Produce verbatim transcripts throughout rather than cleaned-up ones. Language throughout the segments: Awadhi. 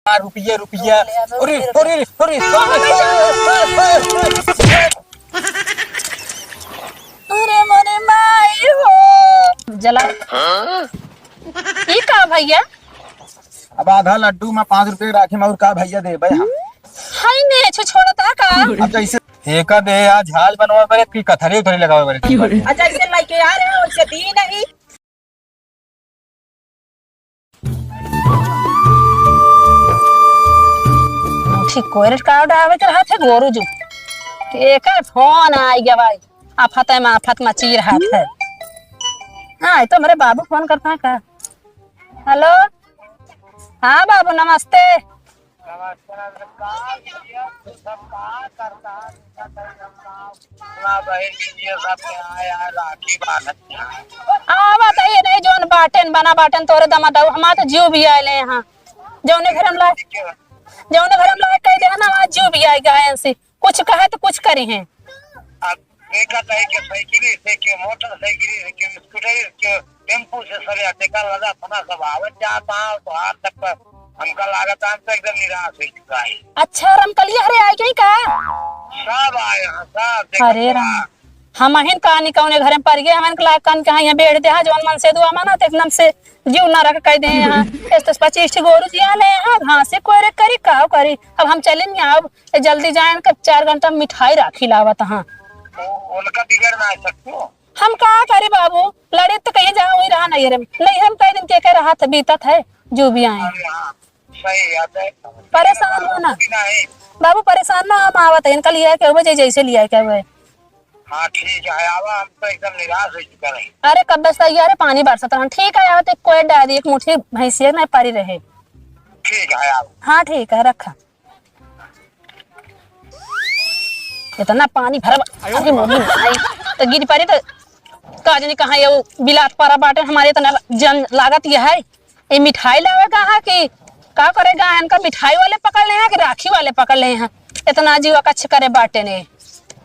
आ, रुपया, रुपया। अरे, अरे, अरे, अरे। अरे मोरे माई हो। जला। हाँ? ई का भैया? अब आधा लड्डू मा पाँच रुपया राखी मा और का भैया देबे हम? हाय ने, छो छोड़ता का? अब जैसे एका दे, आज झाल बनवा बरे की कथरी उथरी लगावे बरे। अच्छा, इसे लेके आ रहे हो, इसे दी नहीं। ठीक कोई रे, कार्ड आवे के रहत है गोरू जू। एकर फोन आई गया भाई, आफत में आफत मची रहत है। हाँ, ये तो हमारे बाबू फोन करता है का? हेलो, हाँ बाबू नमस्ते। नमस्ते, नमस्ते। का भैया, तू सब का करता है? अपना बहन दीदी सब के आए, आए राखी बांधत हैं। आ, बताइए नहीं, जौन बाटेन, बना बाटेन, तोरे दमा दऊ, हमार तो जीव भी आए ले यहाँ। जौने घर हम लाए, जौने घर हम लाए कह दे ना, वहाँ जीव भी आए गए हैं से। कुछ कहे तो कुछ करी हैं। अब देखत है कि साइकिल से, कि मोटरसाइकिल से, कि स्कूटर से, कि टेम्पू से, सब या टेका लगा अपना सब आवत जात है, तो आज तक तो हमका लागत है, हम तो एकदम निराश हो चुका है। अच्छा, रमकलिया हरे आए कहीं का? सब आए हैं, सब देखत अरे बा। राम, हम अहिन कहानी कौने घरे में पड़ गए, हमन के लाग कान के यहाँ, यहाँ बैठ दे, हाँ, जौन मन से दुआ माना, तो एकदम से जीव ना रख कह दे यहाँ। इस तो पच्चीस ठी गोरू जिया ले यहाँ, घास से कोयरे करी, काव करी। अब हम चलिन यहाँ, अब जल्दी जाए, कब चार घंटा मिठाई राखी लावत हाँ। तो उनका बिगड़ ना सकते हो। हम का करी बाबू, लड़े तो कहीं जहाँ वही रहा नहीं रे, नहीं हम कई दिन के, के रहा था, बीतत है, जो भी आए। अरे हाँ, सही बात है। परेशान हो ना। भी नहीं। बाबू परेशान ना, हम आवत है, इनका लिया के हुए, जै-, जैसे लिया के हुए। हाँ, ठीक है, आवा, हम तो एकदम निराश हो चुका है। अरे, कब से तैयार है, पानी बरसत रहन। ठीक है, आवत एक कोई डाल दी, एक मुट्ठी भैंसिया ना परी रहे। ठीक है, आवा। हाँ, ठीक है, रखा। इतना पानी भरब, अरे मोरी माई, तो गिर पड़ी तो का जानी कहाँ ये बिलात पारा बाटे, हमारे इतना जन लागत ये है। ये मिठाई लावे कहाँ कि का करे गा, इनका मिठाई वाले पकड़ ले हैं कि राखी वाले पकड़ ले हैं, इतना जीवा कच्छ करे बाटे ने।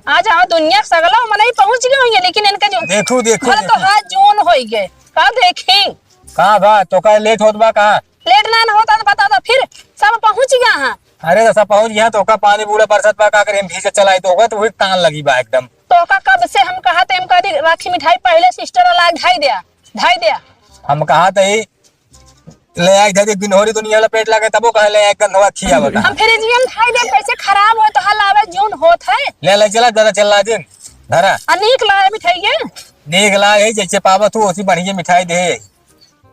आज आओ दुनिया के सगला मनई पहुँच गए होंगे, लेकिन इनके जो देखू, देखू, भले तो देखू। हाथ जून होई गए, का देखी? का बा, तो का लेट होत बा का? लेट ना, ना होता तो बता दो, फिर सब पहुँच गया हाँ। अरे तो सब पहुँच गया, तो का पानी बूढ़ा बरसत बा, का करी, हम भीजे चलाई तो होगा, तो वही तान लगी बा एकदम। तो का कब से हम कहा थे, हम कह दी राखी मिठाई पहले सिस्टर ला धाई दिया, धाई दिया। हम कहा थे ले आई, धाई दे, बिनहोरी दुनिया ला पेट लागे, तबो कहे ले आई, गंधवा खिया बता। हम फिर जी हम धाई दे, कैसे खराब हो तो हल आवे, जून होत है। ले ले चला, ज्यादा चल ला जिन, धरा। आ नीक लाए मिठाई ये? नीक लाए है, जैसे पावत हो, उसी बढ़िया मिठाई दे।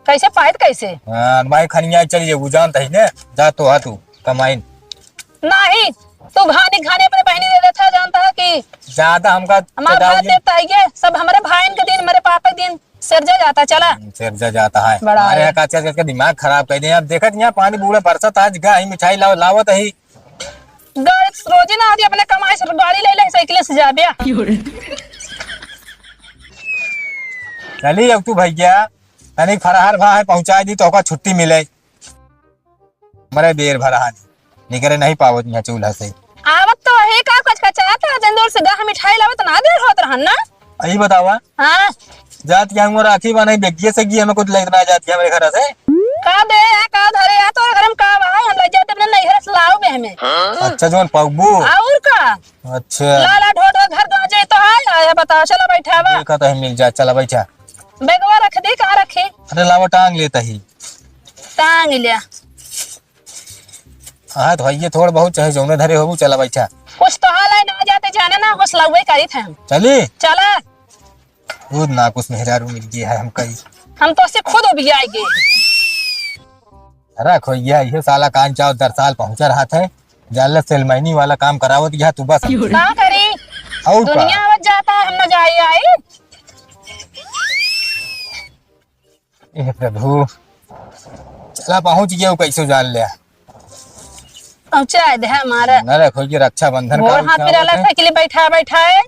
कैसे पाइत कैसे? हाँ, भाई खनिया चल जेबू, जानत ही ने, जा तो हा तू कमाइन। नहीं, तू घानी घानी अपने बहनी दे देता है, जानता है कि ज्यादा हमका हमार चढ़ाऊ भाई जी। देता है ये सब हमारे भाईन के दिन, मेरे पापा के दिन, सिरजा जाता चला। हम्म, सिरजा जाता है। बड़ा अरे है। का चल के दिमाग खराब कर दिया। अब देखत यहाँ पानी बूढ़ा बरसत, आज गा ही मिठाई लाव-, लावत ही। गाड़ी से रोजी ना आती, अपने कमाई से गाड़ी ले ले, साइकिल से जाबे। चली अब तू भैया, तनिक फरहार भा है, पहुँचाई दी तो ओका छुट्टी मिले। मरे बेर भर हानि निकरे नहीं पावत यहाँ चूल्हा से। आवत तो है का, कचकचात है, जन जोर से गा मिठाई लावत ना देर होत रहन ना। अही बतावा। हाँ। जात के हमको राखी बान्हे बेगिए से गी हमें कुछ लेत ना जात के हमरे घर से। का दे या का धरे या तोर घर में का बा, हम ले जाते अपने नैहर से लाओ बे हमें। अच्छा जोन पगबू। और का? अच्छा। लाला ढो ढो घर गाँव जे तो है, आया बताओ, चला बैठा बा। देखा तो है मिल जा, चला बैठा। बैगवा रख दे, कहाँ रखी? अरे लावा टांग लेता ही। टांग लिया। हाँ, तो हइये थोड़ बहुत, चाहे जौने धरे होबू, चला बैठा। कुछ तो हाल है ना, जाते जाने ना, हौसला हुए करी थे हम। चली? चला। खुद ना कुछ मेहरारू मिल गई है हमका ही। हम तो से खुद उबियाए गए। अरे खोइया, ये साला कान चाव दर साल पहुंचा रहा था, जाले सेलमैनी वाला काम करावत गया तू बस। का करी? और का? दुनिया आवत जाता है, हम ना जाए आई। ए प्रभु, चला पहुँच गया, कैसे जान लिया। पहुँचा दे हमारा। न रखो ये रक्षाबंधन गोड़ का हाथ पिराला साइकिल बैठा बैठा है।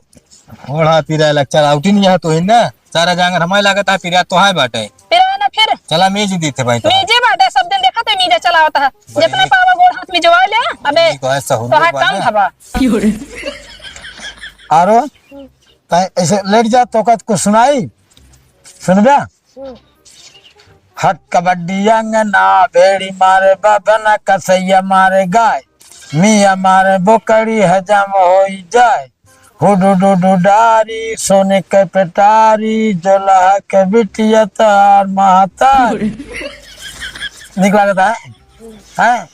गोड़ हाथ पिराला, चल आउटी नहीं है तो है ना, सारा जांगर हमारे लागत है पिरा तो है बाटे। पिरा ना फिर। चला मेज दी थे भाई तो। मीजे बाटे, सब दिन देखा थे मीजे चलावता है। जितना पावा गोड़ हाथ में जवा ले, अबे ये तो है सहूलियत तो है बात कम है। हवा। आरो, तै ऐसे लेट जा तो का कुछ सुनाई? सुनबे? हम्म। हट कबड्डी अंगना, भेड़ी मारे बभना, कसैया मारे गाय, मियाँ मारे बोकड़ी, हजम होई जाए। हुडुडुडु डारी, सोने के पेटारी, जोलहा के बिटिया तोहार महतारी। निक लागत है? हैं?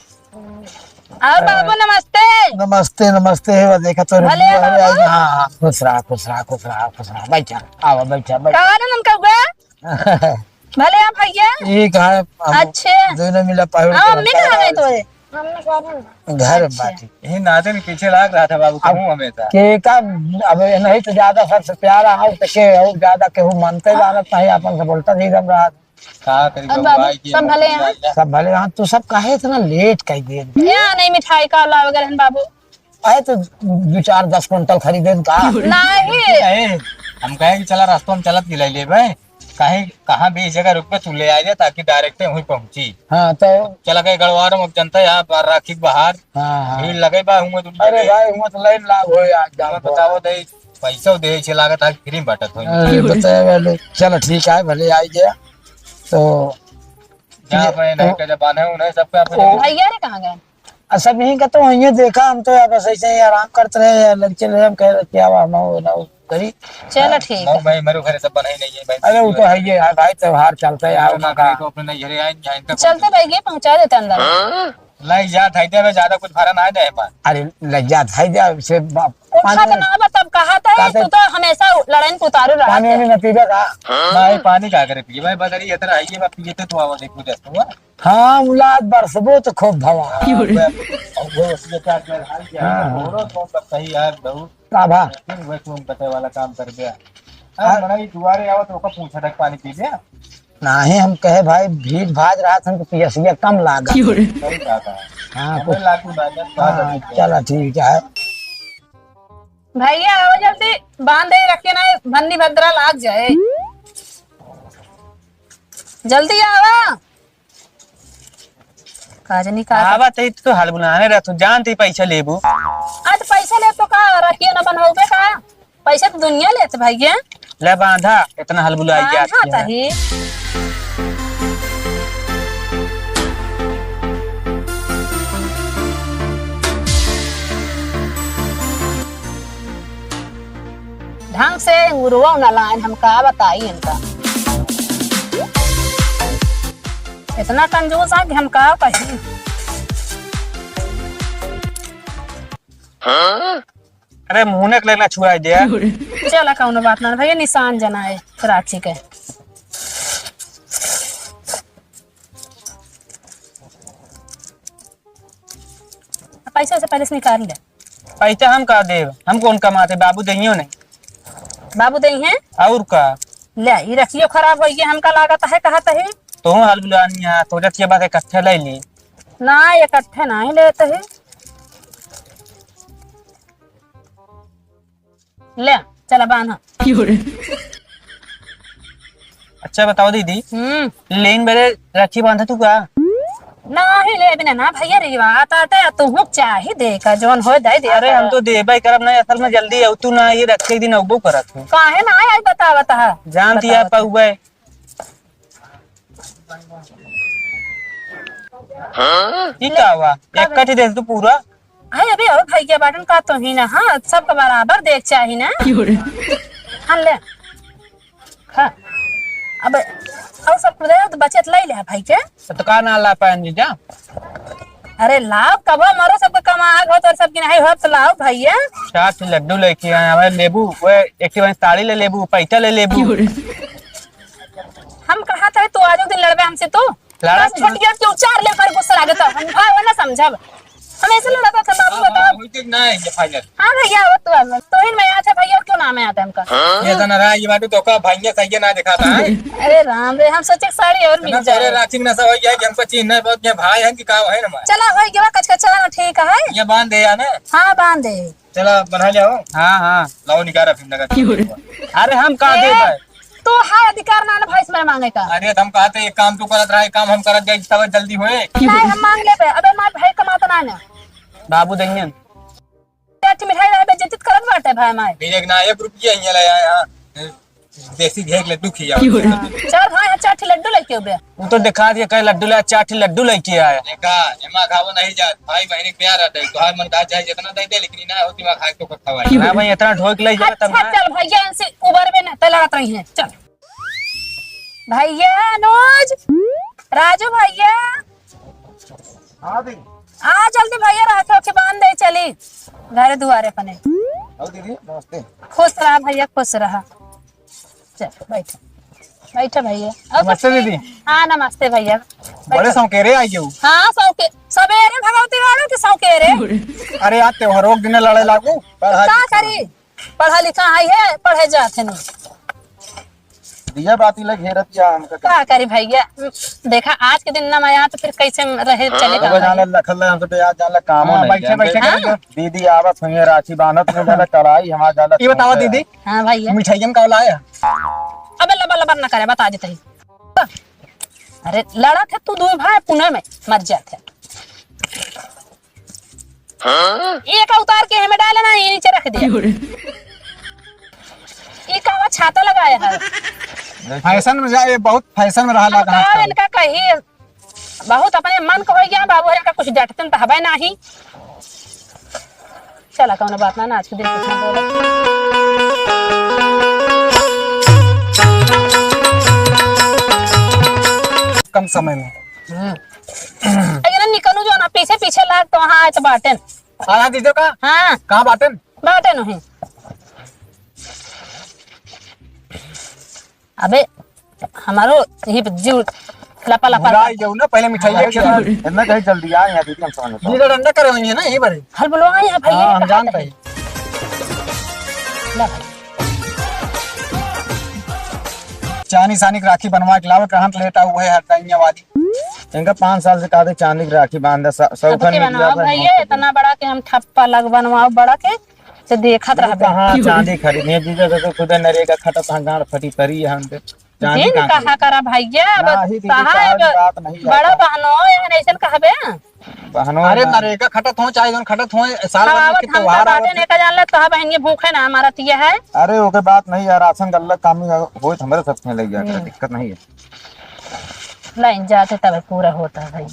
और बाबू नमस्ते। नमस्ते, नमस्ते। हे बा, देखा तो भले बुआ बाबू। आई। हाँ, हाँ, खुश रहा, खुश रहा, खुश रहा, खुश रहा। बैठा, आवा, बैठा, बैठा। कहाँ रहन कौआ? भले आप भैया। ठीक है, हम अच्छा। दोनों मिला पाहुन हाँ, के मम्मी घर कहाँ गई आए। तोरे? घर अच्छा। बाटी। यही नाते में पीछे लाग रहा था बाबू, अब कहूँ हमेशा। के का, अब ये नहीं तो ज्यादा सबसे प्यारा हो तो के और ज्यादा केहू मानते जानत नहीं, अपन से बोलता नहीं गम रहा। का करी और बाबू, बाबू, भाई के सब भले हैं? सब भले हैं, तू सब काहे इतना लेट कर दिए? या नहीं मिठाई का लावे गए रहन बाबू। अरे तो दो चार दस कुंटल खरीदे का? नहीं। ए, हम कहे कि चला रास्ता में चलत के ले लेबे, कहीं कहाँ बीस जगह रुकबे तू ले आ जा ताकि डायरेक्ट वहीं पहुँची। हाँ तो चला गए गड़वार में जनता यहाँ पर राखी के बाहर हाँ, हाँ। भीड़ लगे बा हुआ दुनिया अरे में। भाई हुआ तो लाइन लाग हो यार, जाम हमें हो। बताओ दे, पैसा दे छे लागत है फ्री में बांटत होई। अरे बताए वाले, चलो ठीक है भले आई गया तो जहाँ ये, पे नहीं ओ, का जब बांधे उन्हें सबका अपने ओ, भैया रे कहाँ गए? आ, सब यहीं का तो वहीं देखा, हम तो यार बस ऐसे ही आराम करते रहे यार, लड़के रहे, हम कह रहे क्या हुआ, हम वो ना वो करी। चलो ठीक है। भाई, मेरे घर सब बनाई नहीं है भाई। अरे, वो तो है ही है यार, भाई, त्योहार चलता है यार, उनका। तो अपने नहीं घरे आए, यहाँ इनका चलते भाई, ये पहुँचा देते अंदर। लाई जा, धाई दे, ज्यादा कुछ भाड़ा ना दे, बस। अरे, लग जा, धाई दे, से बा-, उठा पानी तो ना, बस अब कहा था, कहते तू तो हमेशा लड़ाई में उतारू रहा पानी है। वानी न पीबे का? भाई, पानी का करे पिए, भाई, बदरी इतना है, ये बात पिए तो तू आवा, देख, मुझे, हुआ? हाँ, मुलाद बरसबो तो खूब भवा। हाँ, अब, अब वो उसके क्या क्या हाल क्या है? हाँ। घोड़ो तो सब सही है, बहुत। का भा? लेकिन वह तुम कटे वाला काम कर दिया। हाँ। अरे, मना, ये दुआरे आवा तो ओका पूछा तक पानी पी लिया। नाही, हम कहे भाई, भीड़ भाड़ रहा था, हमको पियसिया कम लागा। क्यों रे? सही बात है। हाँ, हमें कुछ लागू ना, जब बात हाँ, है। चला ठीक है। भैया, आओ जल्दी, बांधे रखे ना, भन्नी भद्रा लाग जाए। जल्दी आवा। का जनी का आवत ही तो हलबुलाने रह, तू जानत ही पैसा लेबू। आज पैसा ले तो का, रखिए ना बनवाबे का? पैसा तो दुनिया लेत भैया। ले बांधा, इतना हलबुलाई जात बांधा ही। तही। ढंग से उड़वो न लाइन, हम का बताई इनका। इतना कंजूस है कि हम का कही। अरे मुहने के लेना छुआई दे। चला कौनो बात ना भैया, निशान जना है राखी के। पैसा से पहले से निकाल ले। पैसा हम का देब? हम कौन कमाते? बाबू देइयो नहीं। बाबू देइहैं? और का? ले, ई रखियो खराब होइ गया, हमका लागत है, कहत है। तो हलबुलानी है, तो रखिए बात इकट्ठे ले ली। ना, इकट्ठे नहीं लेते हैं। ले, चला बांधा। अच्छा बताओ दीदी, हम्म। लेन बरे राखी बांधा तू का? नाही ले बिना ना भैया रे, बात आते तू हूँ चाही दे का, जौन होए दे दे। अरे हम तो देबे करब ना, असल में जल्दी आऊ तू ना, ये रखे दिन अउबो करत हूँ। काहे ना आई बतावत है? जानती है बतावत है। पउबे। हाँ? ई का हुआ? का एक कट दे तू पूरा। अरे अबे और भैया बाटन का तो ही ना, हाँ, सबका बराबर देख चाही ना। क्यों रे? हाँ, ले। हाँ। अब और सब कुछ दे, तो बचत ले ले भाई के। तो का ना ला पाएन जीजा? अरे लाओ, कबो मरो सबके कमाग हो, तो सबके नहीं हो, तो लाओ भैया। चार ठे लड्डू लेके आए, हमें लेबू, वो एक ठे साड़ी ले लेबू, पैसा ले लेबू। क्यों रे? हम कहा था, तू आज दिन लड़बे हमसे तू? लड़ा बस क्यों? छुट्टियां क्यों चार लेकर गुस्सा लगे तो हम भाव ना समझब। हम ऐसे लड़ा था बाबू, हाँ, बताओ। हाँ, वही तो ना है ये फाइनल। हाँ भैया, वो तो है। तो ही मैं आता भैया, क्यों नाम है आता हमका? ये तो नाराज ये बाटू तो का भैया सही ना दिखाता है। अरे राम रे, हम सोचे साड़ी और मिल ना जाए। तेरे राखी में नशा हो गया कि हमको चीज नहीं बहुत, ये भाई है कि काम है ना हमारे। चला हो गया, कचकचा ना ठीक है। ये बांध दे यार ना। हाँ, बांध दे। चला बना लिया हो। हाँ, हाँ। लाओ निकाल रहा फिर नगद। क्यों रे? अरे हम कहाँ दे ए, पाए? तो है अधिकार ना ना भाई से मेरे मांगे का। अरे, तो हम कहते, एक काम तू करत रहा, एक काम हम करत जाई, तब जल्दी होए। नहीं, हम मांग लेबे। अबे, मार भाई कमाता ना ना। बाबू देंगे। एक ठे मिठाई लाबे, जिद्द करत बाटे भाई माय। मेरे एक ना एक रुपया ही ले आया। देसी घी के लड्डू खिया। चल भाई, चार ठे लड्डू लेके अउबे। उ तो देखा दिया, कहे लड्डू ले, चार ठे लड्डू लेके आया। देखा, एमा खावो नहीं जात, भाई बहन के प्यार रहता है, तोहार मन का चाहे जितना दे दे, लेकिन ना होती वहाँ खाए तो खवाई। हाँ भाई, इतना ढोक ले जाओ तब अच्छा, ना। चल भैया, इनसे उबरबे ना, तो लड़त रही है, चल। भैया अनुज, राजू भैया, हाँ दी। आ जल्दी भैया, राखी ओखी बांध दे, चली घरे दुआरे अपने। आओ दीदी, नमस्ते। खुश रहा भैया, खुश रहा। चल बैठ, बैठ भैया। और नमस्ते सब दीदी। हाँ नमस्ते भैया। बड़े बैठ। सौकेरे आई गयो। हाँ सौके, सबेरे भगवती वालों के सौकेरे। अरे आज त्योहारों के दिन लड़े लागू। का करी, पढ़ा लिखा है, है पढ़े जात है नहीं। दिया बाती लग घेरत या हमका। का करी भैया, देखा आज के दिन ना आया तो फिर कैसे रहे चले हाँ, का जाने लखल ले हमसे तो यार जाने कामो हाँ, नहीं बैठे, है। बैठे हाँ? करेंगे। दीदी आवत हुई राखी बांधत में जाने कढ़ाई हमार जाने ये बतावा दीदी, हाँ भैया। मिठाई में का लाया? अबे लबर लबर ना करे, बता देते ही। अरे लड़त है तू दो भाई पुणे में मर जात है। ये का उतार के हमें डाले ना, ये नीचे रख दे। ये का छाता लगाया है? फैशन में जाए, बहुत फैशन में रहा हम लगा का है। इनका कही बहुत अपने मन को हो गया बाबू, इनका कुछ डटते तो हवे नाही। चला कौनो बात ना, ना आज के दिन कुछ ना बोले। कम समय में। हम्म। अरे निकलू जो ना, पीछे पीछे लाग तो वहाँ आए तो बाटेन। आधा दीजो का? हाँ। कहाँ बाटेन? बाटेन वहीं। अबे हमारो यही पे जीव लपा लपा भुला लपा। ही जाऊ ना, पहले मिठाई अरे, लेके आ। इतना कहीं जल्दी आ यहाँ, दीदी, हम समझ लेते हैं। दीदी डंडा करे हुई है ना यहीं पर। हल बोलो, आ यहाँ भैया हाँ, हम कहाँ जानते पे? हैं। ला भाई। चानी सानी के राखी बनवा के लावे, कहाँ से लेटा हुआ है हर टाइम ये वाली। इनका पाँच साल से कहा थे चांदी की राखी बांध दे, स-, सौ अब खन के निकला बनाओ था, भैया, नौ सौ। इतना बड़ा कि हम ठप्पा लग बनवाओ बड़ा के, से देखत अरे रहबे। कहाँ चांदी खरीदनी है, जीजा से तो खुद नरेगा खटत हैं, गांड फटी परी है हमके। चांदी दिन कहाँ कहा खरीद-, करा भैया, ना बस ही दीदी, साहब, कहा की बात नहीं बड़ा आता। बहनो है, ऐसन कहबे। बहनो अरे ना। नरेगा खटत हो, चाहे जौन खटत हो, साल भर में खावावत के हम त्योहार तो आवत बाटे है। नेका जान ले, तोहा बहन ये भूखे ना हमारा तिया है। अरे ओके बात नहीं यार, राशन गल्ला काम ही होए तो हमारे सब में लग जाता है, हम्म। दिक्कत नहीं है। लाइन जाते तब पूरा होता है भाई।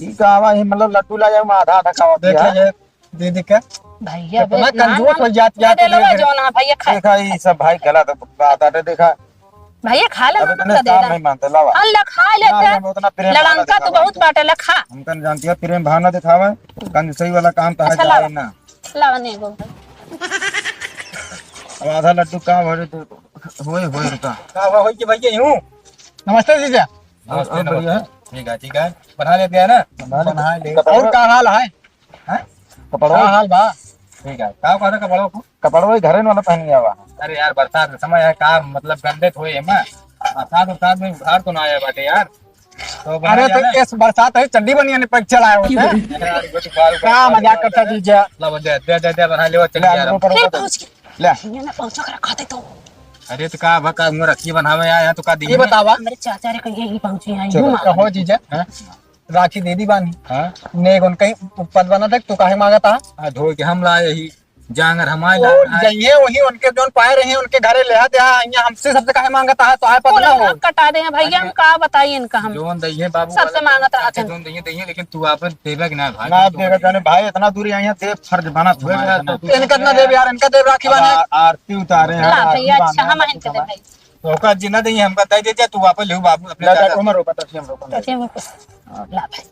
ई का आवा ही, मतलब लड्डू ला जाऊँ, मैं आधा आधा खावा देख दिया। ले, दीदी का भैया, इतना बे, ना, कंजूस ना, हो जात, ना जात दे लो, दीदी। जो ना, भैया, खा। देखा, ई सब भाई गलत बात आटे, देखा। भैया, खा ले, अब ना, इतने ना दे काम दे। नहीं मानते, लावा। अल्लाह, खा ले, ना, खा। हम उतना प्रेम भावना लड़ंका तो दिखावा बहुत हमको। बाटे, ले, खा। हमका न जानती है, प्रेम भावना दिखावे, कंजूसई वाला काम तो है अच्छा, जाए लावा। ना। लावा, नहीं बोल। अब आधा लड्डू का भरे तो होए, होए रुका। का हुआ, होई कि भैया यूं? नमस्ते जीजा। नमस्ते, और बढ़िया नमस्ते। है? ठीक है, ठीक है। बना लेते हैं ना? बना ले। बना ले। और का हाल है? हैं? कपड़वा? का हाल बा? ठीक है। का कहता कपड़वा को? कपड़वा ही घरे वाला पहन गया बा। अरे यार, बरसात के समय है, का मतलब गंदे धोए है मैं। बरसात, बरसात में उधार तो ना आया बाटे यार। तो बना अरे लिया तो ना? इस बरसात है, चड्डी बनिया ने पग चलाए होते हैं। अरे यार, वो तो बाल का मजाक करता जीजा। ला, वो दे, दे, दे, दे, बना ले, वो चल ले, गया। ऊपर, फिर ऊपर। पहुंच गया। ले। ये ना पहुंचो कर खाते तो। अरे तो का बा, का उमर रखी बनावे आया तो का दी ये में? बतावा। मेरे चाचा रे कहिए ये पहुंची आई चलो। हूँ माँ। कहो जीजा। हाँ? राखी दे दी बानी। हाँ? नेग उनका ही पद बना था, तू काहे मांगत हा? आ, धो के हम लाए ही, जांगर हमारे ओ, लाए। जइए वही उनके जोन पाए रहे, उनके घरे ले आ दे, आ, यहाँ हमसे सबसे काहे मांगत हा, तो आए पद ना बोला हो। ना, कटा दे हैं भैया, हम अरे, का बताई इनका हम। जोन दइहे बाबू सबसे वाला मांगत रहा था। जोन दइहे, दइहे, लेकिन तू आपन देबे के ना भाई, ना तू देबे, जाने भाई, इतना दूर यहाँ देव फर्ज बना तुम्हारा, ना, ना। तू इनका ना देव यार, इनका देव राखी अब बांधे। आ-, आरती उतारे हैं, ला राखी भैया, अच्छा, बांधे हम हैं इनके देव भाई। तो ओकर जिन्ना दइहे, हमका दे दे जा, तू वापस लेहू बाबू अपने ला, दादा। ला, उमर रोपा, तब से हम रोपा। तब से हम रोपा। ला भाई।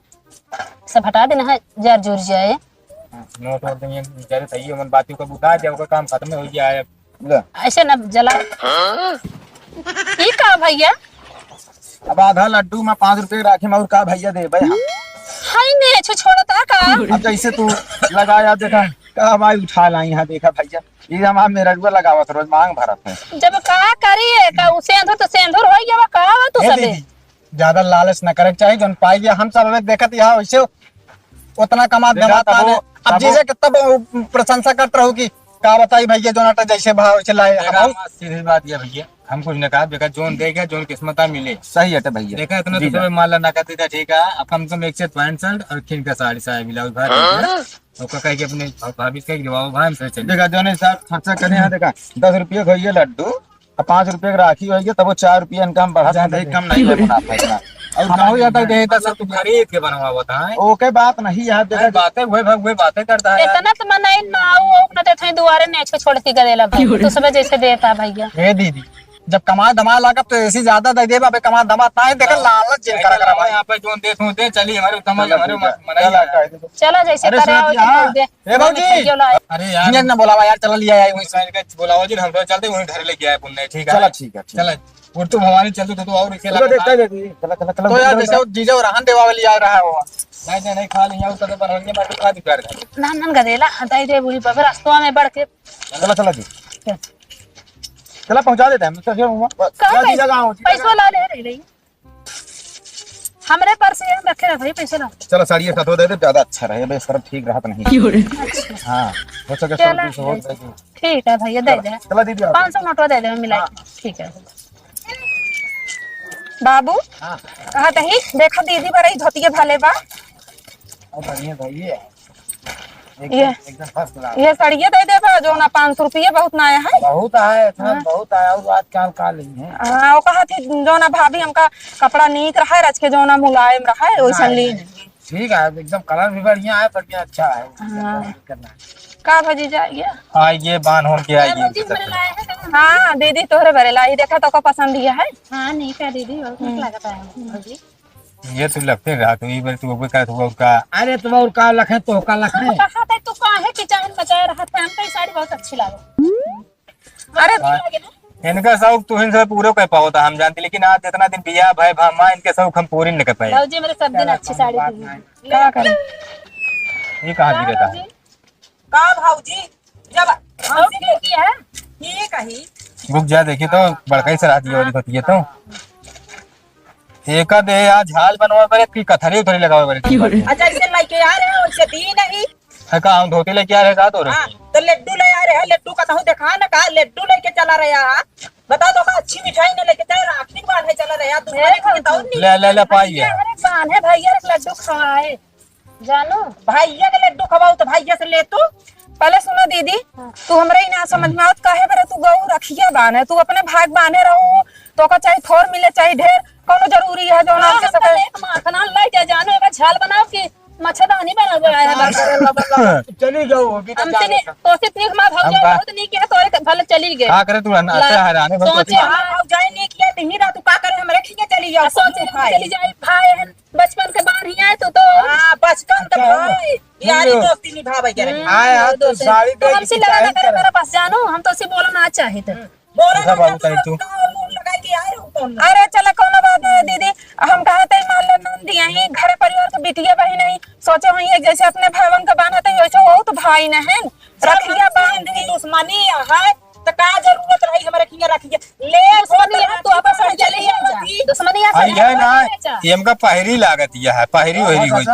सब हटा देना है, जर जुर जाए। हाँ, नोट वोट दइहे, जरे सही है, मन बाती को बुता दे, ओकर काम खत्म हो गया है। ले। ऐसे न जला। ई का भैया? अब आधा लड्डू में पाँच रुपये राखे में और का भैया देबे हम? हाय ने, छो छोड़ता का? अब जैसे तू लगाया, देखा, का भाई उठा लाई यहाँ, देखा भैया, ये हमार मेहरुआ लगावत रोज मांग भरत है। जब का करी है, का उ सेंधुर तो सेंधुर हो गया, का हो तू हे सबे? दीदी, ज्यादा लालच न करे के चाही, जौन पाई गया हम सब अबे देखत यहाँ वैसे उतना कमा देखा धमाता तबो, ने। अब तबो जीजे के तब प्रशंसा करत रहू कि का बताई भैया, जौन आटा जैसे भाव वैसे लाए। देखा, हम सीधी बात ये भैया, हम कुछ न कहा, देखा, जोन देगा, जोन किस्मत आ मिले। सही है तो भैया। देखा, इतना जी तो जा। सब माल ना करते था, ठीक है, अब कम से कम एक सेट पैंट शर्ट और खिन का साड़ी, साया, ब्लाउज भर देगा। ओका कहे कि अपने भाभी से कहे कि बाबू भाई, हमसे चल। देखा, जोन हिसाब खर्चा करे हैं, देखा, दस रुपये का ये लड्डू, अब पाँच रुपये का राखी होइए, तब वो चार रुपये इनका हम बढ़ा ज्यादा देंगे, दे। कम नहीं है मुनाफा इतना। और हम हो जाता है, देता सब तू खरीद के बनवावत है। ओके, बात नहीं है, देखा, अरे बातें, वही भाग, वही बातें करता है यार। इतना तो मन आई ना, वो अपना देते हैं दुआरे ने, इसको छोड़ के गदेला भाई, तो सब जैसे देता भैया। हे दीदी, जब कमा धमा लागब तो ऐसी ज्यादा दे देब, अबे कमा धमा ना है, देखा लालच जिन करा करा भाई। यहाँ पे जोन दे तू दे, चली हमारे समझ चलो हमारे ठीक है। मत मनाई चला यार। कह दे। चलो जैसे अरे करे सुनो आओ जी, तो हाँ। दे। ए भौजी। अरे यार। हियाँ ना बोलावा यार, चला लिया आई वहीं से। इनका बोलावा जी, हम तो चलते वहीं घर लेके आए पुण्य, ठीक है? चला ठीक है, ठीक चला। है। उठ तू भवानी चल तू, तो और इसे चलो लगा देखते हैं, देखते हैं। चला, चला, चला, तो यार चला, जैसे चला। वो जीजा और रहन देवा वाली आ रहा हो। नहीं, नहीं, नहीं, खा लिया, उतर पर हल्के बात खा दी प्यार का। ना, ना, गदेला, हटाई दे बूढ़ी बाबा, रास्तवा में बढ़ के। चला, चला जी। चल। चला, पहुँचा देते हैं, हम तो फिर वहाँ। कहाँ चला, पैसा? जीजा, गाँव, जीजा, पैसवा गाँव। ला ले रही, रही। हमरे पर्स ये रखे रह भाई, पैसे ला। चलो, साड़ी एक हाथों दे दे, ज्यादा अच्छा रहे, बे शर्म ठीक रहत नहीं। क्यों रे? हाँ, हो सके चला। सौ बीस हो जाए। ठीक है भैया, दे चलो, दे। चलो दीदी, आओ। पाँच सौ नोटवा दे दे, मिला हाँ। के। ठीक है। बाबू, हाँ। कहा तही, देखा दीदी बड़ा ही धोतिया भाले बा। और बढ़िया भाई ये है। एकदम, ये, एकदम first class। ये साड़िया दे देबा, जो ना पाँच सौ रुपये बहुत नया है। बहुत आए, इतना हाँ। बहुत आए, और आजकल का नहीं है। हाँ, वो कहा थी, जो ना भाभी हमका कपड़ा नीक रहा है, रच के जो ना मुलायम रहा है, वैसन हाँ, ली। नहीं। ठीक है, एकदम colour भी बढ़िया है, बढ़िया अच्छा है। हाँ। करना है। का भौजी जाइए? आइए, बान होन के आइए। भौजी, हमरे लाए हैं ना? हाँ, दीदी, तोहरे बरे लाई, देखा तो को पसंद दिया है। हाँ, नीक है दीदी, बहुत नीक हम्म। लागत है भौजी। ये तो लगते रहा, तो ये बार तू ओके का, तू और का। अरे, तू और का लखे, तो का लखे। हम कहा था, तू काहे किचन में मचाए रहा था, हमको ये साड़ी बहुत अच्छी लगे। अरे, हाँ। इनका शौक तू इनसे पूरा कर पाओ था, हम जानते, लेकिन आज जितना दिन बियाह भाई भा माँ, इनके शौक हम पूरी नहीं कर पाए। भौजी, मेरे सब दिन चला, अच्छी कौनो साड़ी बात दी। नहीं। का करे? ये कहाँ गिरे था? भौजी? का भौजी, जब और हमसे ठीक ही है। ठीक ही। रुक जा, देखिए तो, बड़का ही सराती वाली होती है तो। एका दे आज हाल बनवा बरे की कथरी उथरी लगावे बरे की बात है। अच्छा, इसे लेके आ रहे हो, इसे दी नहीं। है का, हम धोती लेके आ रहे का तोरे? हाँ, तो लड्डू ले आ रहे हैं, लड्डू का तो देखा ना, का लड्डू लेके चला रहे हैं। बताओ तो, का अच्छी मिठाई ने लेके चला, राखी बांधे चला रहे हैं, दुश्मनी देखो। की बताओ नहीं। ले, ले, ले, पाइए। अरे बांधे भैया, एक लड्डू खवाए। जानू, भैया के लड्डू खवाऊ तो भैया से ले तू। पहले सुनो दीदी, हाँ। तू हमरा ही ना समझ में आवत, काहे बरे तू गऊ रखिया बांधे, तू अपने भाग बांधे रहो, तो का चाहे थोर मिले चाहे ढेर, कौनो जरूरी है जो ना हाँ, हमके हम सके? तो एक माखना लाई जा जानू, एक झाल बनाओ कि मच्छरदानी बना गया है बस। चली जाओ, अभी तो हम जा तनी रहे हैं। कोशिश नहीं, हमारा हम भौजी का बहुत नीक है, तोरे भले चली गए। का करे तू, अच्छा ला, है, रानी भर सोचे, कोशिश। हाँ, भौजाई नीक है, तही रात का करे, हमरे खिया चली जाओ, सोचे, हम चली जाए, भाई है। बचपन के बार ही आए तो, तो हाँ, बचपन के अच्छा, भाई, सुन यारी लो। दोस्ती निभावे के रही। हम्म, आया तो दोस्ती। साड़ी तो दे हमसे के लड़ा ना करे, मेरे पास जानो, हम तो उसे बोलना चाहे थे। हम्म। बोला अच्छा, ना बाबू, जाता कहीं तू। तो मुंह लगाई के आए हो कौन? अरे, चला, कौनो बात नहीं, दीदी, हम कहा थे, मान लो, नंद यहीं, घर परिवार के बिटिया बहिन नहीं, सोचो हम एक जैसे अपने भाईवन के बांधते हैं, वैसे वो तो भाई न है, सब रखिया हम बांध दी। दुश्मनी है, तो का जरूरत रही हमारे खिया रखिया? ले, दुश्मनी है, तू अपन साथ चली जा। दुश्मनी है, हाँ, ये है ना, ये हमका पहरी लागत, ये है, पहरी वहरी होई।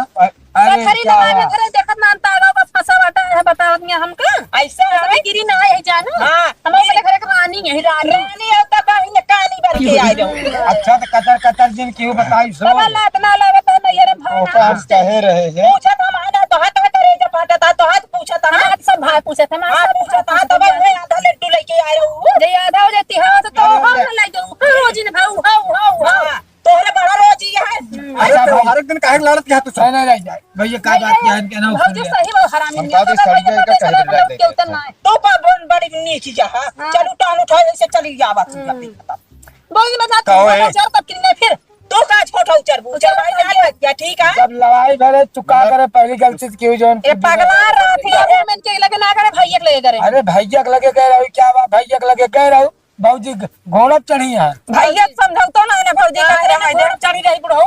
अरे, अरे, खरीद क्या मांगे हुआ? घरे देखत ना, अंता आगा बस फंसा बाटा है, बतावत नहीं हमका। ऐसा ऐसा है? गिरी ना है, जानो? हाँ। हम अपने घरे के रानी है, रानी। रानी है, तब बहिन कानी बन के आ जाओ। अच्छा, तो कतर, कतर जिन क्यों बताई सो? बाबा, लात ना लावत है, नहीं, अरे, भाई, ओका ना हम पूछते। कहे रहे हैं। पूछत हम, हाँ, ना, तो हाथ, हाथ, रे, जब फाटत, तो हाथ पूछत, हाँ। हाथ सब भाई पूछत, हम हाँ, सब पूछत, भाई हाँ, पूछत, तब भाई। वही आधा लड्डू लेके आए रहो। जे आधा हो जाए, तिहार से तो अरे, हम अरे। ना ले जाओ। हाँ, रोजी ने भाऊ, हाँ, हाँ, हाँ। हाँ। तोहरे बड़ा रोजी है। अच्छा, अरे, तो हर एक दिन काहे लड़त यहाँ तू? नहीं, नहीं, नहीं, नहीं। भैया, का बात क्या है? इनके नाम भौजी सुन ले। सही वो हरामी हम नहीं है, कहा तो तो सड़िया इनका कहे तो लड़ाई के उतर ना है। तो बा-, बन-, बड़ी नीची जा, हाँ। हाँ। चल, उठा, उठा, ऐसे चली जा, बात सुन, हम्म। बात सुन। बोल, मैं जाती कहो हूँ, है? उचर तब किन्ने फिर। तू का छोटा उचर, उचर उचर भाई, भाई। जान बच गया, ठीक है? जब लड़ाई भरे, चुका करे, पहली गलती से क्यों जौन ए, पगला रहा थी, अरे, मैं इनके लगे ना करे, भैया के लगे करे। अरे, भैया के लगे कह रहा हूँ, क्या बात, भैया के लगे कह रहा हूँ। बाबूजी ग-, घोड़ा चढ़ी है। भैया समझौतो ना, ना भौजी का हाँ, करे ना है, घोड़ा चढ़ी रही बुढ़ऊ।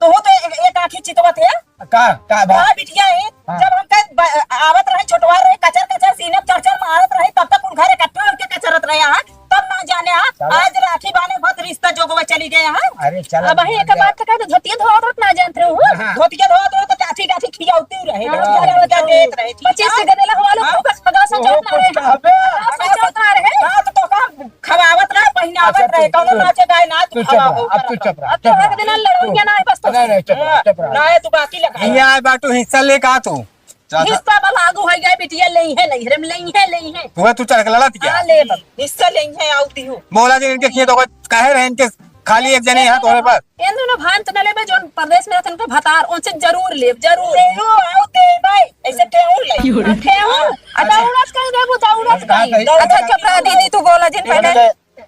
तू तो एक, एक आँखी चितवत है। का, का बात? का बिटिया है? हाँ। जब हम कहे ब-, आवत रहे, छोटवा रहे, कचर, कचर, सीने पे चढ़, चढ़ मारत रहे, तब तक कुल घर इकट्ठा होके कचरत रहे, हाँ? तब ना जाने, हाँ? चलो। आज राखी बांधे बहुत रिश्ता जोगवा चली गए, हाँ? अरे, चलो, अब वही मान एक गया। बात तो कह दो, धोतिया धोवत रहत ना जानत रहो, हाँ? हाँ। धोतिया धोवत रहो तो काठी, काठी खियावती रहे, हाँ। धोतिया धोवत देत रहे, ठीक पच्चीस है? से गदेला हुआ लोग हाँ। खूब खगा से ओहो, चौथ मारे कुछ हैं। कहबे। खगा से चौथ मारे हैं। हाँ, तो, तो का खवावत रहे, आवत रहे, कौनो नाचे गाए ना, तू चुप रह, अब तू चुप रह, अब तू चुप रह। हर दिन लड़ाई के ना है, बस तो। नहीं, नहीं, चुप रह, चुप रह। ना है, तू बाकी लगा। हियाँ आए बाटू, हिस्सा लेके आ तू। चाचा। हिस्सा वाला आगू है, ये बिटिया लेइ है, नैहरे में लेइ है, लेइ है। तू है, तू चढ़ के लड़त क्या? हाँ, ले बा। हिस्सा लेइ है, आउती हूँ। बोला जी, इनके खेत होगा, काहे रहे इनके, खाली एक जने यहाँ तोरे पास। इन दोनों भाई तो न लेबे, जोन परदेस में रहतन के भतार, उनसे जरूर लेब, जरूर। ले हो, आउती भाई, ऐसे ठेहुन ले। ठेहुन? अच्छा। दौड़त कहीं देबू, दौड़त कहीं। अच्छा, चुप रह दीदी, तू बोला जिन पहले।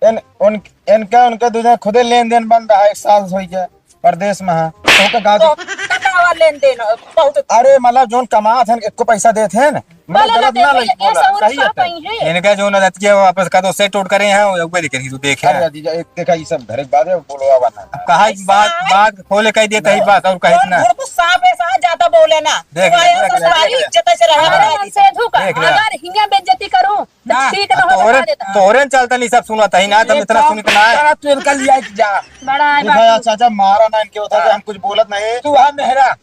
इन, उन, इनका, उनका दू जने खुदे लेन देन बंद रहा, एक साल होई गया, परदेस में है। तो का गाँव तो कटावा लेन देन, बहुत। अरे, मतलब, जोन कमात हैं, एको पैसा देत हैं, मतलब, बोला गलत ना ना, लगे, ये बोला, सही है। इनका जोन रतिया वापस का तो सेट उट करे हैं, वो एक बार देखे, तू देखे। अरे, जीजा, एक देखा, ये सब घर के बात है, बोलो, आवा ना। अब कहा, बात, बात खोले कह देता ही, बस, और कहीं ना। सांप ऐसा ज्यादा बोले ना, देख ले, देख ले, ससुरारी देख ले। इज्जत से रहा। अरे, मन से धोखा। देख ले। अगर हियां बेइज्जती करूं, ना, ठीक ना हो, तोहरे, बता देता। तोहरे न चलता नहीं सब सुनत ही ना, तुम ये इतना तो सुनित ना है। बड़ा तू इनका लिया कि जा। बड़ा है तू बात। भैया चाचा मारा ना इनके होता कि हम कुछ बोलत नहीं। तू हम मेहरा।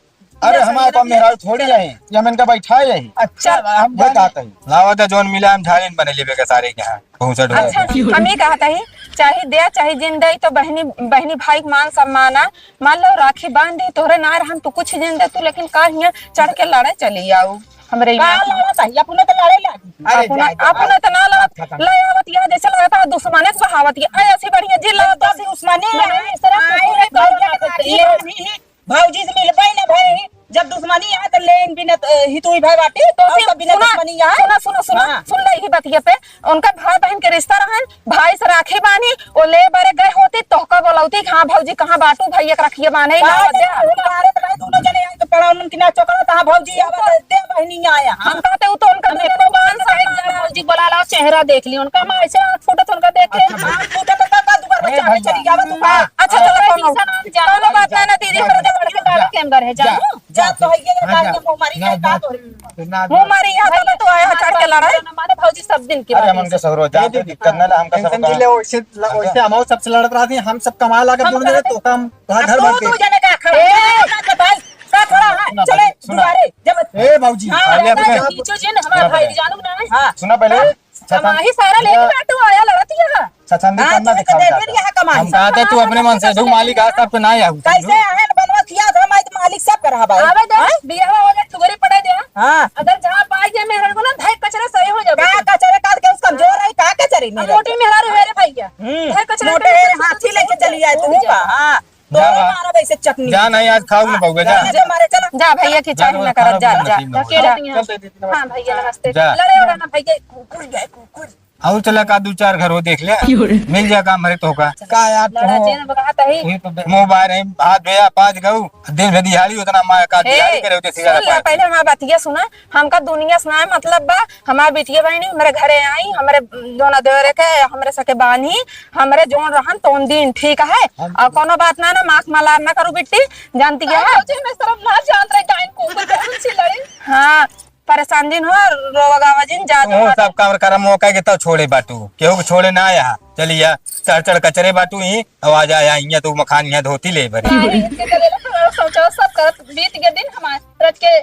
अरे हमारे पास मेहरा थोड़ी है, ये हम इनका बैठा ही है। अच्छा, हम ये बात कहते हैं। लावा दा जोन मिला हम झालिन बने लेबे के सारे के यहाँ। पहुँचा ढोल। अच्छा, हम ये कहता ही, चाहे दे, चाहे जिन दे, तो बहनी, बहनी भाई के मान सम्मान आ। मान लो राखी बांध दी, तोहरे ना रहन, तू कुछ जिन दे तू, लेकिन का हियां चढ़ के लड़े चली आऊ। हमरे का यहाँ। लड़त है? अपने तो लड़े लागी। अरे अपना, जाए दे, अपना बात, तो ना लड़त, बात खत्म। ले आवत या जैसे लगता है दुश्मने के बहावत या। ऐसी बढ़िया जी लड़त जब है। दुश्मनी नहीं, है, इस तरह से आए पूरे हैं, गाँव भैया में के बात है। ये भी है, भौजी से मिलबे न भई, जब दुश्मनी है तो लेन बिना, अ, हितुई भाई बाटी, तो और सिर्फ सब बिना सुना, दुश्मनी है। सुना, सुना, सुना, हाँ। सुन ले ही बतिया पे। उनका भाई बहन के रिश्ता रहन, भाई से राखी बांधी, वो ले बरे गए होती, तोहका बोलौती कि हाँ भौजी, कहाँ बाटू, भैया के रखिए बांधे, का लावत दे। तू मारे तो भाई दोनों जने आए तो पड़ा, उनकी ना चोकरा, हाँ भौजी, आवा दे, दे बहनी आया, हाँ। हम कहते, वो तो उनका हम दुनिया एको में बांध साइड जाना, भौजी बोला लाओ, चेहरा देख लियो उनका, हम ऐसे आँख फूटत उनका देख के। अच्छा, आँख फूटत तो का, का दुबर ए बच्चा भैया। चली जावा तू का? अच्छा, चलो, भाई, कोनो, ऐसा ना जानो, कोनो बात ना, ना, दीदी, जा, पर जा, जा, जा, जा, के अंदर है, जा। जानो। जा तो है, ये हाँ, बात जा। के मुँह मारी ना, है, का जा। तोरी? ना, मोह मारी यहाँ तो तू आया है, चढ़ के लड़ाई। ना माने भौजी सब दिन की अरे, बात हम है। उनके ससुरो जान दे, दीदी, दिक्कत ना ला, हमका सब हाँ। ले, वैसे ल-, हाँ। वैसे हम सब से लड़त रहती, हम सब कमाए लागत हम दोनों जने, कहते तो हम वहाँ अब घर तू भर दू के। जने का खड़ा ए! है, भाई, का खड़ा है? सुना चले, पहले, सुना। दुआरे, जब ए, भौजी। हाँ, पहले अपने पीछे जिन हमारा सुना भाई पहले। जानू ना है। हाँ। सुना पहले। हाँ। छछन-, हम ही सारा लेके सुना। बैठो आया लड़त यहाँ। छछन हाँ, कम ना तू दिखाओ तो ज्यादा। देख यहाँ कमाई। हम कहते तू अपने मन से ढूंढ मालिक आज सबके ना आऊ। कैसे है बनवा किया था, मैं तो मालिक सब कर रहा भाई। आवे दे, हाँ? बियाह हो जाए, ठुगरी पड़े दे। हाँ। अगर जहाँ पाई जाए मेहर को ना, धाई कचरा सही हो जाए। का कचरे काट के उसका जोर है, का कचरे हम मेहर? मोटी मेहरारू है रे भैया। हम्म। धाई कचरा मोटे काट के हाथी लेके चली आए तू का? हाँ। जा तोरे बा। मारा वैसे चटनी। जा नहीं, आज खाऊ ना पाऊंगा, जा। जा, जा, मारे, चला। जा भैया की जा, चाय ना करत, जा, खाना जा। पीना जा, पीना। जा। चल दे दीदी, नमस्ते। हाँ भैया, नमस्ते। जा। लड़े वाला ना भैया, कुकुर गए, कुकुर। और चला का दू चार घर हो देख ले। क्यों रे? मिल जाए काम हरे तो का। का यार, लड़ा तू जेन बगात है। वही तो दे-, मोबाइल है, हाथ धोया, पाँच गऊ, दिन भर दिहाड़ी उतना माया का ए, दिहाड़ी करे होते, सीधा सुन ले, पाँच। पहले हमारा बतिया सुना, हमका दुनिया से ना मतलब बा, हमार बिटिया बहनी हमरे घरे आई, हमरे जोना देवरे के, हमरे सके बानी, हमरे जोन रहन तोन दिन, ठीक है? हम और कोनो बात ना, ना, माख मलार ना करू बिट्टी, जानती है? अरे, मुझे मैं शर्म ना जान रही, गायन को ऊपर बैठन सी लड़ी। हाँ, परेशान जिन हो, रोवा गावा जिन, जा ओ, सब काम कर मौका के तब छोड़े बाटू, केहू के छोड़े ना आया, चलिया, चढ़ चढ़ कचरे बाटू ही, आवाज आया, यहाँ तो मखान यहाँ धोती ले बरी। अरे, इनके गले में सोचो, सब करत बीत गए दिन हमारे, रच के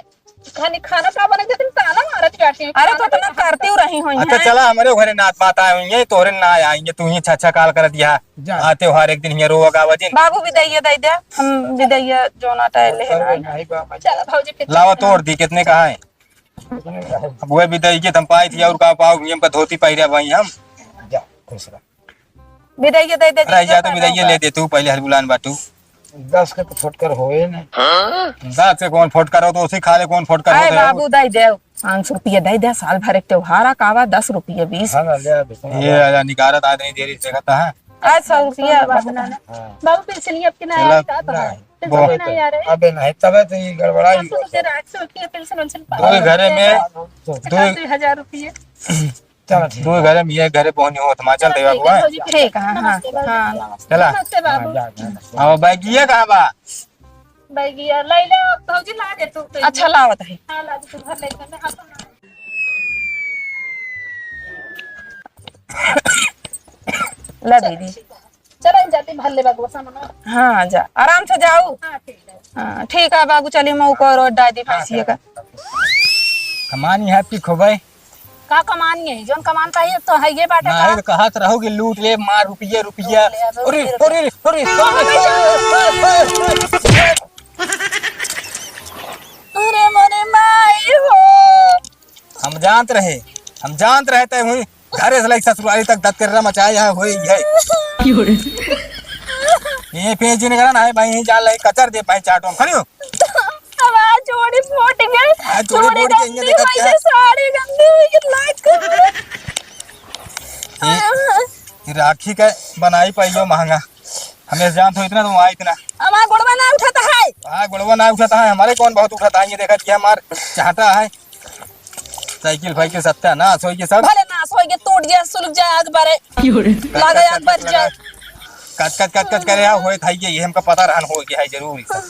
खाने, खाना का बने थे, तुम ताना मारत बैठी हो। अरे, तो इतना करती रही हुई अच्छा, हैं। चला, हमरे घरे नात बात आए हुई हैं, तोहरे ना आए हुई हैं, तू ही छा छा काल करत यहाँ। जा। आ, त्योहार एक दिन हियाँ रोवा गावा जिन। बाबू विदाइया दे दे, हम विदाइया जो ना टाइल ले अरे, आए। नहीं बाबा। चला, भौजी, फिर लावा चला। तोड़ दी, कितने का है? अब वह विदाई के तुम पाई थी और का पाओ, हमका धोती पहिरा भाई हम। जा, खुश रह। विदाइया दे दे, अरे, जीजा, या तो पापा। विदाइया ले दे तू, पहले हर बुलान बाटू। दस के तो फुटकर होए ना। दस के कौन फुटकर हो, तो उसी खा ले, कौन फुटकर हो आए तो। बाबू, दे दे, पाँच सौ रुपया दे दे, साल भर एक त्योहार आ, कावा, दस रुपया, बीस। हाँ, ले आ, बेटा। ये आजा, निकारत आज नहीं देरी से कहता है। आज सौ रुपया। हाँ। बाबू, पेंशन अब के ना चला, आया, का तो है? ना। पेंशन बहुत। के ना आया रे। अबे नहीं, तबे तो ये गड़बड़ाई। पाँच सौ रुपया राख, सौ रुपया पेंशन वेंशन पा दो घरे में, दो दो हजार रुपया। चलो, ठीक दो है। घरे में, ये घरे पहुंच हो, तो मां चल चलो, देवा ठीक हुआ है, है। भौजी, ठीक है, हाँ, नमस्ते, बाबू। हाँ। चला। नमस्ते, बाबू। हाँ, जा, जा, जा। अब बैगिया कहाँ बा? बैगिया, ले ले, भौजी, ला दे तू, तू। अच्छा, लावत है। हाँ, ला दे, तू घर ले जा, मैं हाथ में ला दीदी। चलो, हम जाते हैं, भर ले बगवा सामान। हाँ, जा, आराम से जाओ। हाँ, ठीक है। हाँ, ठीक है बाबू, चलिए, मैं ऊपर और डाल दी भैंसिया का। कमानी है, पी खोबे। का कमान ये? जौन कमान का ही तो है ये बाटे ना का? है, कहत रहो कि लूट ले, मार रुपया, रुपया। लूट ले, अबे अरे, फिर अरे, अरे, अरे, अरे मोरे माई हो। हम जानत रहे, हम जानत रहे तय हुई घरे से लेके ससुरारी तक दतकर्रा मचाए यहाँ होई है। ये पे जिन करा ना है भाई, यहीं जान ले, कचर दे भाई, चाटो हम खड़ी हो। हमार जोड़ी फूट गई। आ, जोड़ी जोड़ी फूट गई, गंदी ये देखा हुई क्या? है, साड़ी गंदी हुई है, लाइट को। ये, ये राखी का बनाई पाइयो महंगा। हमें जान तो इतना तो वहाँ इतना। हमार गोड़वा ना उठाता है। हाँ, गोड़वा ना उठाता है, हमारे कौन बहुत उठाता है, ये देखा कि हमार चाहता है। साइकिल फाइकिल सत्यानाश होई के सब। भले नाश होई के, टूट जाए, सुलग जाए, आग बरे। की हो रे? लागे आग बर जाए। कच कच कच कच करे, हाँ, होए थाई के, ये हमका पता रहन होए के है जरूर ई सब।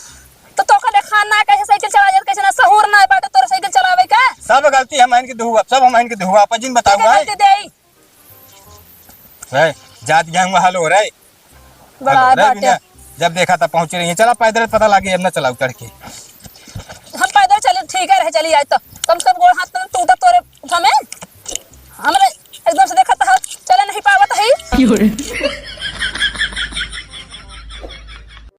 तो तोका देखा ना कैसे साइकिल चला जात, कैसे ना सहूर ना बाटे तोर साइकिल चलावे का। सब गलती हम इनके दुहुआ, सब हम इनके दुहुआ, अपन जिन बताऊ के है। गलती देई? रे, जात गया हूँ, हेलो रे। बड़ा हेलो रे बाटे। बिना, जब देखा तब पहुँच रही है, चला पैदल पता लागे, अब ना चलाऊ चढ़ के। हम पैदल चली, ठीक है रहे, चली आए तो कम से कम गोड़ हाथ तो टूटत तोरे उठा में। हमरे एकदम से देखत ह, चले नहीं पावत है। की हो रे?